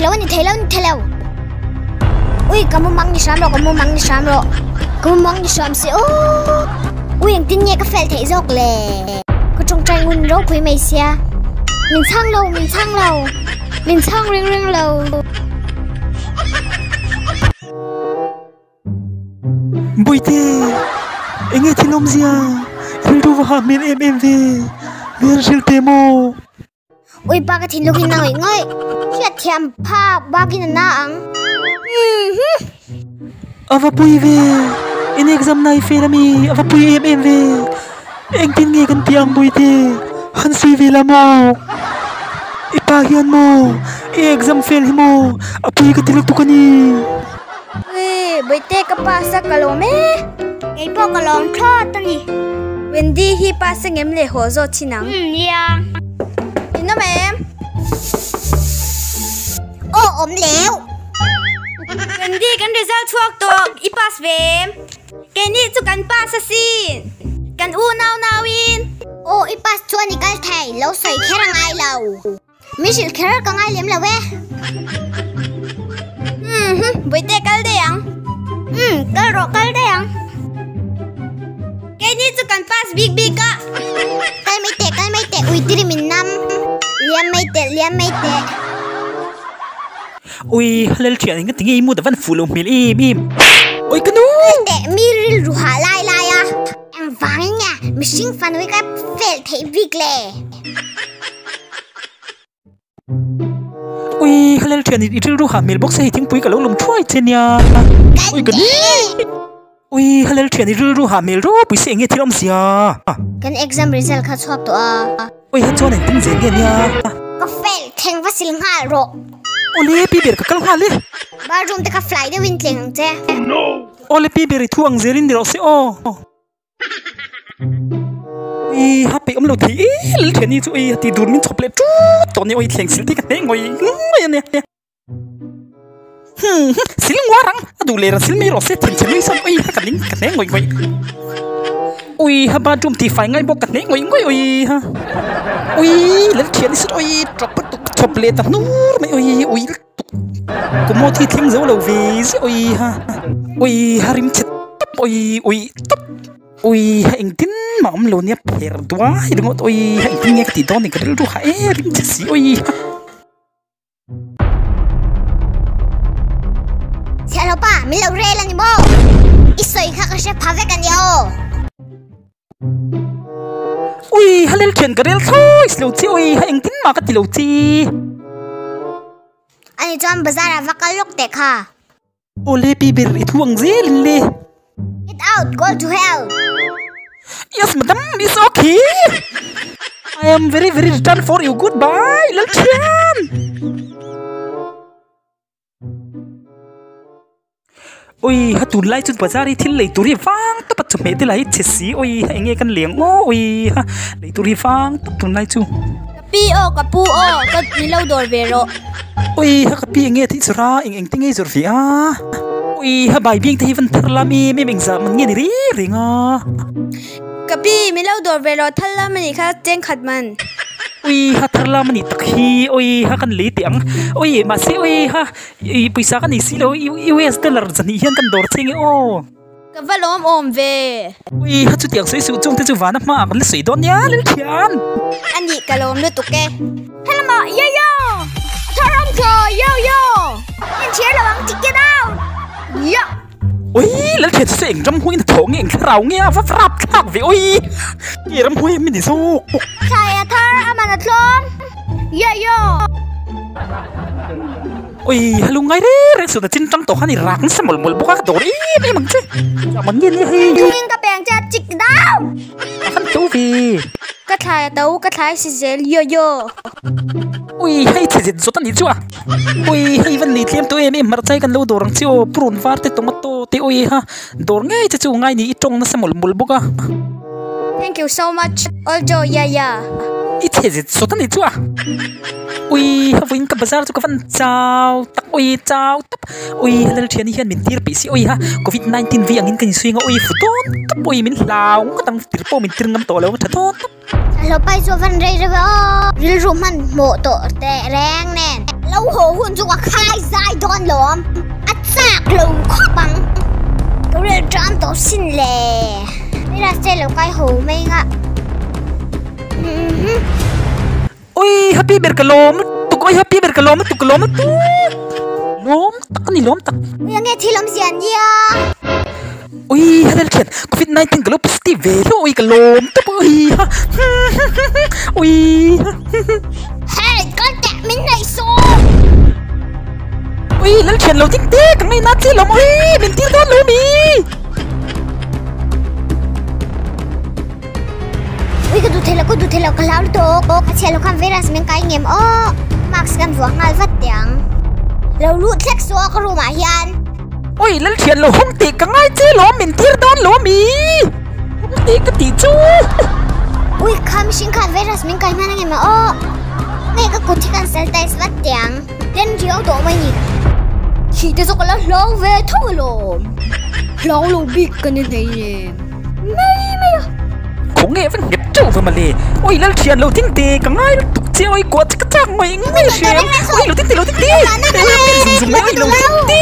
theilo a ni theilo a ni theilo. Ui ka mumang ni hram rawh ka mumang ni hram rawh ka mumang ni hram se aw. Ui engtin nge ka fel theih zawk le. Ka tawngtai ngun ropui mai sia. Min chhang lo min chhang lo min chhang ring ring lo. Bawihte, enge thil awmzia? Rilru va hah hmel em em ve, hmel hrilh teh maw? Ui pa ka thinlung hi na ngawih ngawih, hriat thiam phak bakin a na ang. A va pui ve, in exam na i fail ami, a va pui em em ve, engtin nge kan tih ang Bawihte, han sawi ve la maw? I pa hian maw, i exam fail hi maw, a pui ka ti lutuk a ni. Ui, Bawihte ka pass a ka lawm e. Kei pawh ka lawm thlawt a ni. Wendy hi pass a ngem leh haw zawt thin ang. Umm nia. In awm em? Aw awm leu. Wendy kan result chhuak tawh, i pass ve em? Keini chu kan pass asin. Kan unau nauin. Aw i pass chuan i kal thei, lo sawi kher a ngai lo. Min hrilh kher ka ngai lem lo e. Umm hm, Bawihte kal daih ang. Umm, kal rawh kal daih ang. Keini chu kan pass bik bik a. Kal mai teh, kal mai teh, ui tiri min nam. Liam mai teh, liam mai teh. Ui, Halel thian eng tinge i mood a van fuh lo hmel em em. Ui ka nu! Kal teh, mi rilru hah lai lai a. Engvangin nge mihring fanui ka fel theih bik le? Ui, Halel thian i rilru hah hmel bawk se hei thingpui ka lo lawm thuai che nia. Ui ka ni! Ui, Halel thian i rilru hah hmel ropui se enge thil awmzia? Kan exam result kha chhuak tawh a. Ui, ha chuan engtin zel nge nia? Ka fel thleng va sil nghal rawh. Awle, pi ber ka kal nghal e. Bathroom te kha fly deuhin tleng ang che. Awle pi ber i thu ang zelin ni rawh se aw. Ui ha peih awm lo thei e lal thiani chu ui ha ti dur min chhawp leh tut tawh nia ui thleng sil te ka hneh ngawih ngawih a nia. Hum sil nguar ang a duh leh ran sil mai rawh se thin chhe nui sawn ui ha ka ning ka hneh ngawih ngawih. Ui ha bathroom ti fai ngai bawk ka hneh ngawih ngawih ui ha. Ui lal thiani sawn ui tawp lutuk chhawp leh ta hnur mai ui ui. Kum aw thi thleng zo lo ve ziah ui ha ui ha rim chhe tawp ui ui tawp ui ha engtin mah awm lo nia pher duai ringawt ui ha engtin nge ka tih dawn ni ka rilru ha e rim chhe si ui ha. Chhiahlo pa min lo rel a ni maw? I sawi kha ka hre pha vek a nia aw. Ui ha lel thian ka rel thlawi si lo chi ui ha engtin mah ka ti lo chi. Ani chuan bazar ah va kal lawk teh kha. Awle pi ber i thu ang zel in le. Get out, go to hell. Yes madam, it's okay. I am very very return for you goodbye lal thian. Ui ha tunlai chu bazar hi thil lei tur hi vang tawp a chawhmeh te lah hi chhe si ui ha eng nge kan leng aw ui ha lei tur hi vang tawp tunlai chu. Ka pi aw ka pu aw ka ni lo dawr ve rawh. Ui ha ka pi eng nge tih zawrh a eng eng te nge zawrh ve a ui ha bai biang te hi van thar lam em em engzah man nge ni reng reng a. Ka pi min lo dawr ve rawh thar lam anih kha chengkhat man. Ui ha thar lam anih tak hi ui ha kan lei teh ang ui mahse ui ha. I pawisa ka nei si lo, US dollar zahnih hian kan dawr cheng e aw. Ka va lawm awm ve. Ui, ha chutiang sawi suh chung te chu vana hmaah kan la sawi dawn nia Lalthian. A nih ka lawm lutuk e. Helama yo yo! A thar awm thaw yo yo! Inchhir lo ang chi get out! Yo! Ui, Lalthian chu chu eng ram huiin a thawh nge eng thlarau nge a va rap thlak ve ui! Nge ram hui em i ni zawk? Thlai a thar a man a tlawm yo yo! Ui, ha lungngai reng reng suh na chin tang tawh khan i rak nasa mawlh mawlh bawk a, ka dawr em em ang che. Chah man nge nia hei. Thungin ka peng che a chik dau. A fan to ve. Ka thlai a to, ka thlai si zel yo yo. Ui, hei chhe zet zawt a nih chu a. Ui, hei van nei tlem tawh em em hmarchai kan lo dawr ang che aw, purun var te tomato te ui ha dawr ngei che chu ngai ni i tawng nasa mawlh mawlh bawk a. Thank you so much, Oljo ya ya. I chhe zet zawt a nih chu a. Ui ha vawiin ka bazar chu ka van chau tak ui chau tawp ui ha lal thiani hian min tir peih si ui ha covid 19 vei angin ka insuing a ui fu dawn tawp ui min hlau ngawt ang tir pawh min tir ngam tawh lo tha dawn tawp. Hlawpai chu a van rei reuh e aw rilru hmanhmawh tawh teh reng nen. Lo haw hun chu ka khai zai dawn lawm. A chak lo khawp ang. Ka rel ṭam tawh sin le. Virus te lo kai ho mai nga. Ui happy ber ka lawm lutuk oi happy ber ka lawm lutuk ka lawm lutuk lawm tak ani lawm tak. Ui ange thil awmzia an nia. Ui helel khian covid 19 ka lo positive ve hlauh ui ka lawm tawp ui ha ui ha. Hey kal teh min hnaih sawn. Ui lal thian lo ding te ka ngaina che lawm ui min tir dawn lo mi. Ui ka duh theilo ka duh theilo ka hlau lutuk aw ka chhiah lo khan virus min kai ngem aw mask kan vuah nghal vat teh ang lo lut hlek suh aw ka room ah hian. Ui lal thian lo hawng teh ka ngai che lawm min tir dawn lo ami hawng teh ka tih chu. Ui kha mihring khan virus min kai hman angem aw nge ka kut hi kan sanitize vat teh ang den riau tawh mai ni khi te chu ka la hlau ve tho alawm hlau lo bik ka ni hleinem. Mai mai a. Khaw nge va nghet teuh va male. Oi lal thian lo ding te ka ngai lutuk che oi kuah che ka chak mai ngai hriam. Oi lo ding te lo ding te. Oi zum zum mai oi lo ding te.